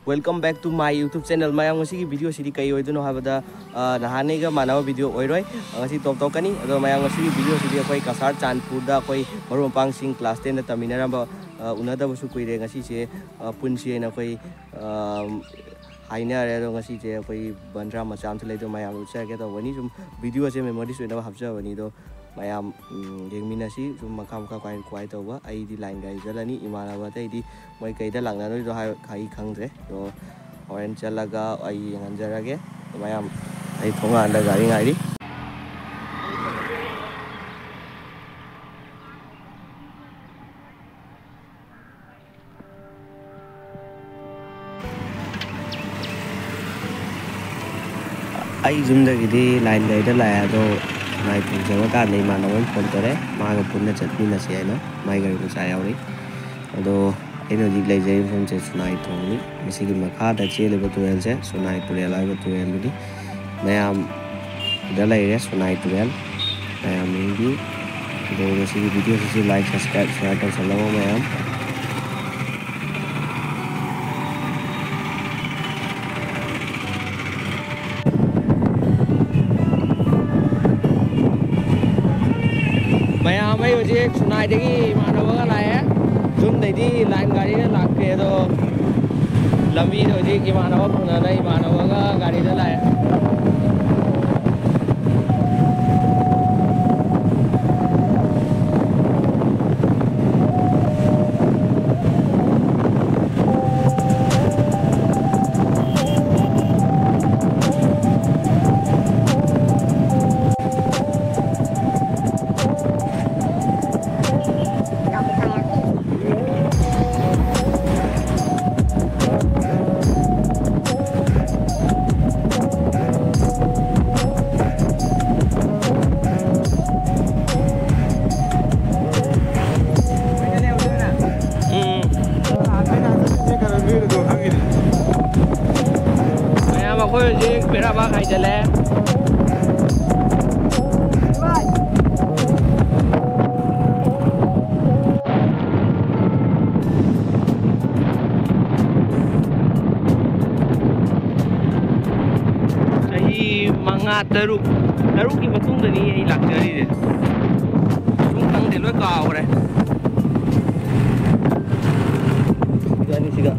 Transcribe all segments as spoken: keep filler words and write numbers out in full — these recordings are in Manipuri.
Welcome back to my YouTube channel. ꯃꯌꯥꯝ, ꯉꯁꯤꯒꯤ video ꯁꯤꯗꯤ ꯀꯩ ꯑꯣꯏꯗꯣꯏꯅꯣ ꯍꯥꯏꯕꯗ, ꯑ, ꯅꯍꯥꯟꯉꯩꯒ ꯃꯥꯟꯅꯕ video ꯑꯣꯏꯔꯣꯏ꯫ ꯑ, ꯉꯁꯤ top ꯇꯧꯔꯛꯀꯅꯤ꯫ ꯑꯗꯣ ꯃꯌꯥꯝ, ꯉꯁꯤꯒꯤ video ꯁꯤꯗꯤ ꯑꯩꯈꯣꯏ ꯀꯁꯥꯔ ꯆꯥꯟꯄꯨꯔꯗ ꯑꯩꯈꯣꯏ ꯃꯔꯨꯞ ꯃꯄꯥꯡꯁꯤꯡ class ten ꯗ ꯇꯝꯃꯤꯟꯅꯔꯝꯕ, ꯑ, ꯎꯅꯗꯕꯁꯨ ꯀꯨꯏꯔꯦ꯫ ꯉꯁꯤꯁꯦ, ꯑ, ꯄꯨꯟꯁꯤ ꯍꯥꯏꯅ ꯑꯩꯈꯣꯏ, ꯑ, ꯍꯥꯏꯅꯔꯦ꯫ ꯑꯗꯣ ꯉꯁꯤꯁꯦ ꯑꯩꯈꯣꯏ ꯕꯟꯗ꯭ꯔꯥ ꯃꯆꯥ ꯑꯃꯁꯨ ꯂꯩꯗꯣ ꯃꯌꯥꯝ ꯎꯠꯆꯔꯒꯦ ꯇꯧꯕꯅꯤ꯫ ꯁꯨꯝ video ꯁꯦ memories ꯑꯣꯏꯅꯕ ꯍꯥꯞꯆꯕꯅꯤ꯫ ꯑꯗꯣ ꯃꯌꯥꯝ, ꯎꯝ, ꯌꯦꯡꯃꯤꯟꯅꯁꯤ꯫ ꯁꯨꯝ ꯃꯈꯥ ꯃꯈꯥ ꯀꯃꯥꯏ, ꯀꯃꯥꯏ ꯇꯧꯕ꯫ ꯑꯩꯗꯤ line ꯒꯥꯔꯤ ꯆꯠꯂꯅꯤ꯫ ꯏꯃꯥꯟꯅꯕ ꯑꯇꯩꯗꯤ ꯃꯣꯏ ꯀꯩꯗ ꯂꯥꯛꯅꯗꯣꯏꯗꯣ ꯍꯥꯏ-, ꯑꯩ ꯈꯪꯗ꯭ꯔꯦ꯫ ꯑꯗꯣ ꯍꯣꯔꯦꯟ ꯆꯠꯂꯒ ꯑꯩ ꯌꯦꯡꯍꯟꯖꯔꯒꯦ꯫ ꯃꯌꯥꯝ, ꯑꯩ ꯊꯣꯡꯒꯥꯟꯗ ꯒꯥꯔꯤ ꯉꯥꯏꯔꯤ꯫ ꯑꯩ ꯌꯨꯝꯗꯒꯤꯗꯤ line ꯒꯥꯔꯤꯗ ꯂꯥꯛꯑꯦ, ꯑꯗꯣ ꯁꯉꯥꯏ ꯊꯣꯡ ꯆꯪꯉꯀꯥꯟꯗ ꯏꯃꯥꯟꯅꯕ ꯑꯃ phone ꯇꯧꯔꯛꯑꯦ, ꯃꯥꯒ ꯄꯨꯟꯅ ꯆꯠꯃꯤꯟꯅꯁꯦ ꯍꯥꯏꯅ꯫ ꯃꯥꯏ ꯒꯥꯔꯤ ꯃꯆꯥ ꯌꯥꯎꯔꯤ꯫ ꯑꯗꯣ ꯑꯩꯅ ꯍꯧꯖꯤꯛ ꯂꯩꯖꯔꯤꯕ ꯃꯐꯝꯁꯦ ꯁꯉꯥꯏ ꯊꯣꯡꯅꯤ꯫ ꯃꯁꯤꯒꯤ ꯃꯈꯥꯗ ꯆꯦꯜꯂꯤꯕ ꯇꯨꯔꯦꯜꯁꯦ ꯁꯣꯅꯥꯏ ꯇꯨꯔꯦꯜ ꯍꯥꯏꯕ ꯇꯨꯔꯦꯜꯗꯨꯅꯤ꯫ ꯃꯌꯥꯝ ꯁꯤꯗ ꯂꯩꯔꯦ ꯁꯣꯅꯥꯏ ꯇꯨꯔꯦꯜ꯫ ꯃꯌꯥꯝ ꯌꯦꯡꯕꯤꯌꯨ꯫ ꯑꯗꯣ ꯉꯁꯤꯒꯤ video ꯁꯤꯁꯨ like, subscribe, share ꯇꯧꯁꯜꯂꯣ ꯃꯌꯥꯝ꯫ ꯃꯌꯥꯝ, ꯑꯩ ꯍꯧꯖꯤꯛ ꯁꯨꯅꯥꯏꯗꯒꯤ ꯏꯃꯥꯟꯅꯕꯒ ꯂꯥꯛꯑꯦ꯫ ꯌꯨꯝꯗꯩꯗꯤ line ꯒꯥꯔꯤꯅ ꯂꯥꯛꯇꯦ, ꯑꯗꯣ ꯂꯝꯕꯤꯗ ꯍꯧꯖꯤꯛ ꯏꯃꯥꯟꯅꯕ ꯐꯪꯅꯗꯅ ꯏꯃꯥꯟꯅꯕꯒ ꯒꯥꯔꯤꯗ ꯂꯥꯛꯑꯦ꯫ ꯎꯝ꯫ ꯃꯌꯥꯝ, ꯑꯩꯈꯣꯏ ꯍꯧꯖꯤꯛ ꯕꯦꯔꯥꯕꯥꯛ ꯍꯥꯏꯖꯤꯜꯂꯦ꯫ ꯃꯉꯥ, ꯇꯔꯨꯛ, ꯇꯔꯨꯛꯀꯤ ꯃꯇꯨꯡꯗꯅꯤ ꯑꯩ ꯂꯥꯛꯆꯔꯤꯁꯦ꯫ ꯁꯨꯝ ꯈꯪꯗꯦ, ꯂꯣꯏ ꯀꯥꯎꯈ꯭ꯔꯦ꯫ ꯁꯤꯒꯅꯤ, ꯁꯤꯒ꯫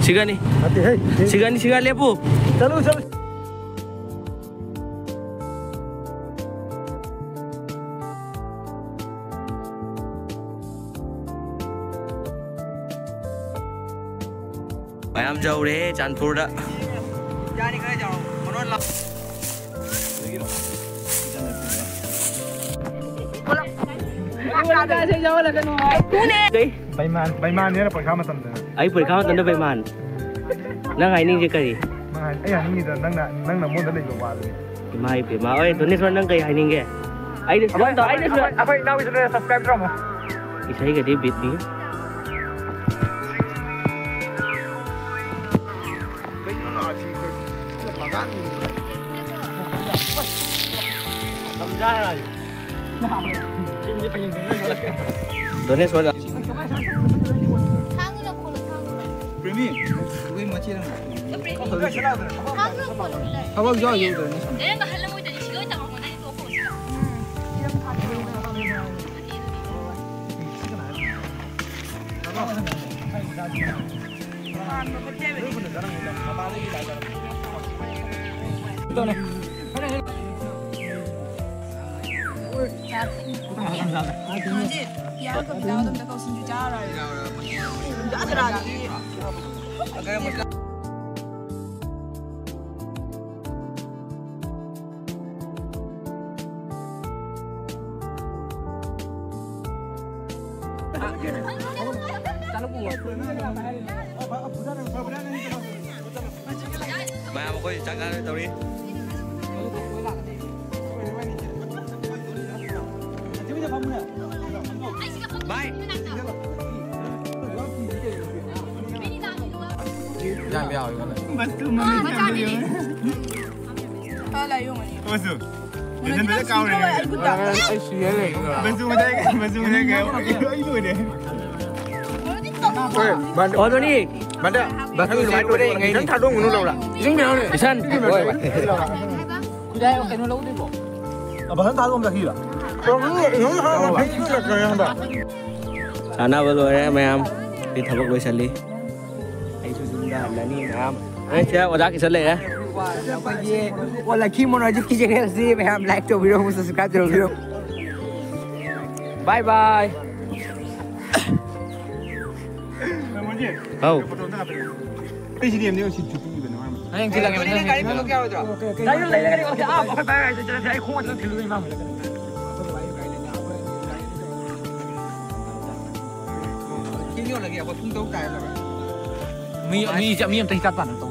ꯁꯤꯒꯅꯤ꯫ ꯅꯠꯇꯦꯍꯦ꯫ ꯁꯤꯒꯅꯤ, ꯁꯤꯒ, ꯂꯦꯞꯄꯨ꯫ ꯆꯠꯂꯨ, ꯆꯠꯂꯨ꯫ ꯃꯌꯥꯝ ꯌꯧꯔꯦ ꯆꯥꯟꯄꯨꯔꯗ꯫ ꯀꯩ? ꯕꯩꯃꯥꯟ, ꯕꯩꯃꯥꯟꯅꯦꯅ ꯄꯩꯈꯥ ꯃꯇꯝꯗꯅ꯫ ꯑꯩ ꯄꯔꯤꯈꯥ ꯃꯇꯝꯗ ꯕꯩꯃꯥꯟ꯫ ꯅꯪ ꯍꯥꯏꯅꯤꯡꯁꯦ ꯀꯔꯤ? ꯅꯪ ꯍꯥꯏ-, ꯑꯩ ꯍꯥꯏꯅꯤꯡꯉꯤꯗ ꯅꯪꯅ, ꯅꯪꯅ ꯃꯉꯣꯟꯗ ꯂꯩꯕ ꯋꯥꯗꯨꯅꯤ꯫ ꯏꯃꯥ ꯏꯄꯦꯝꯃ, ꯍꯣꯏ, ꯗꯣꯅꯦꯁꯣꯔ, ꯅꯪ ꯀꯩ ꯍꯥꯏꯅꯤꯡꯒꯦ? ꯑꯩꯅ ꯑꯩꯈꯣꯏ, ꯑꯩꯈꯣꯏ, ꯑꯩꯈꯣꯏ ꯏꯅꯥꯎꯒꯤꯁꯨ ꯂꯩꯔꯦ, subscribe ꯇꯧꯔꯝꯃꯣ꯫ ꯏꯁꯩꯒꯗꯤ ꯕꯤꯠꯅꯤ꯫ ꯗꯣꯅꯦꯁ ꯍꯣꯏꯗ꯫ ꯊꯥꯡꯅ ꯈꯣꯠꯂꯣ, ꯊꯥꯡꯅ꯫ ꯄ꯭ꯔꯦꯃꯤ, ꯑꯩꯈꯣꯏ ꯃꯆꯦ ꯅꯪ꯫ ꯊꯥꯡꯅ ꯈꯣꯠꯂꯣ, ꯂꯩ꯫ ꯊꯕꯛ ꯌꯥꯎ ꯌꯥꯎꯗ꯭ꯔꯦ ꯅꯪ ꯁꯥꯟꯅ꯫ ꯅꯪ ꯍꯜꯂꯝꯃꯣꯏꯗꯗꯤ ꯁꯤꯗ ꯑꯣꯏꯅ ꯇꯧꯔꯝꯃꯣ, ꯅꯪ ꯇꯣꯛꯈꯣ ꯁꯤꯗ꯫ ꯍꯧꯖꯤꯛ ꯄꯤꯌꯥꯒ ꯀꯕꯤꯇꯥꯒꯗꯣ ꯑꯝꯇ ꯀꯧ, ꯁꯤꯡꯖꯨ ꯆꯥꯔꯨꯔꯣ꯫ ꯁꯤꯡꯖꯨ ꯆꯥꯁꯤꯔꯥ ꯑꯗꯨꯗꯤ? ꯃꯌꯥꯝ ꯑꯩꯈꯣꯏ ꯆꯥꯛ ꯆꯥꯅ ꯇꯧꯔꯤ꯫ ꯚꯥꯏ꯫ ꯌꯥꯝ ꯌꯥꯎꯋꯦ ꯃꯥꯅ꯫ ꯃꯆꯥꯗꯨꯗꯤ꯫ ꯈꯔ ꯂꯥꯏꯌꯣꯡꯉꯅꯤ꯫ ꯃꯆꯨ꯫ ꯃꯆꯨ ꯐꯖ ꯀꯥꯎꯔꯦ꯫ ꯑꯩ ꯈꯨꯠꯇ꯫ ꯑꯩ ꯁꯤꯔꯦ ꯂꯩ꯫ ꯃꯆꯨ ꯃꯆꯥ, ꯃꯆꯨ ꯃꯆꯥ ꯀꯌꯥ ꯎꯔꯒꯦ? ꯑꯩ ꯂꯣꯏꯔꯦ꯫ ꯃꯣꯏꯗꯤ ꯇꯧ-꯫ ꯍꯣꯏ, ꯃꯥꯅ-꯫ ꯑꯣ, ꯗꯣꯅꯤ꯫ ꯃꯥꯗ ꯕꯁ ꯂꯣꯏꯔꯦ, ꯉꯩꯅꯤ꯫ ꯏꯆꯟ ꯊꯥꯗꯣꯛꯎꯅꯨ ꯂꯧꯔ꯫ ꯏꯆꯟ ꯀꯩꯅꯣꯅꯦ꯫ ꯏꯆꯟ꯫ ꯍꯣꯏ, ꯍꯣꯏ꯫ ꯀꯩꯅꯣ ꯂꯧꯗꯣꯏꯕꯣ? ꯆꯥꯅꯕ ꯂꯣꯏꯔꯦ ꯃꯌꯥꯝ꯫ ꯑꯩ ꯊꯕꯛ ꯂꯣꯏꯁꯜꯂꯤ꯫ ꯑꯩꯁꯨ ꯌꯨꯝꯗ ꯍꯜꯂꯅꯤ ꯃꯌꯥꯝ꯫ ꯑꯩꯁꯦ ꯑꯣꯖꯥ ꯀꯤꯁꯟ ꯂꯩꯔꯦ꯫ ꯑꯩꯈꯣꯏꯒꯤ ꯑꯣ ꯂꯛꯀꯤ ꯃꯣꯅꯣꯖꯤꯠꯀꯤ ꯆꯦꯅꯦꯜꯁꯤ ꯃꯌꯥꯝ ꯂꯥꯏꯛ ꯇꯧꯕꯤꯔꯣ, ꯁꯕꯁꯀ꯭ꯔꯥꯏꯕ ꯇꯧꯕꯤꯔꯣ꯫ ꯕꯥꯏ ꯕꯥꯏ꯫ ꯍꯥꯎ꯫ ꯑꯩ ꯁꯤꯗꯤ ꯑꯦꯝꯗꯤ ꯑꯣꯏꯁꯤ ꯆꯨꯞꯄꯤꯕꯅꯦ ꯃꯥꯅ꯫ ꯅꯪ ꯊꯤꯜꯂꯛꯀꯦ, ꯅꯪ ꯒꯥꯔꯤ ꯄꯨꯊꯣꯛꯀꯦ ꯍꯥꯏꯔꯣꯏꯗ꯭ꯔꯣ? ꯒꯥꯔꯤ ꯂꯩꯔꯒꯗꯤ ꯑꯣ ꯑꯥ ꯄꯨꯈꯠꯄ ꯍꯥꯏꯔ ꯆꯠꯂꯁꯦ꯫ ꯑꯩ ꯈꯣꯡꯅ ꯆꯠꯂ ꯊꯤꯜꯂꯨꯗꯣꯏ ꯃꯥ꯫ ꯊꯦꯡ ꯌꯧꯔꯒꯦ ꯑꯩꯈꯣꯏ ꯄꯨꯡ ꯇꯔꯨꯛ ꯇꯥꯔꯦ꯫ ꯃꯤ ꯃꯤ ꯃꯤ ꯑꯝꯇ ꯍꯤꯗꯥꯛ ꯄꯥꯟꯅꯕ ꯇꯧ꯫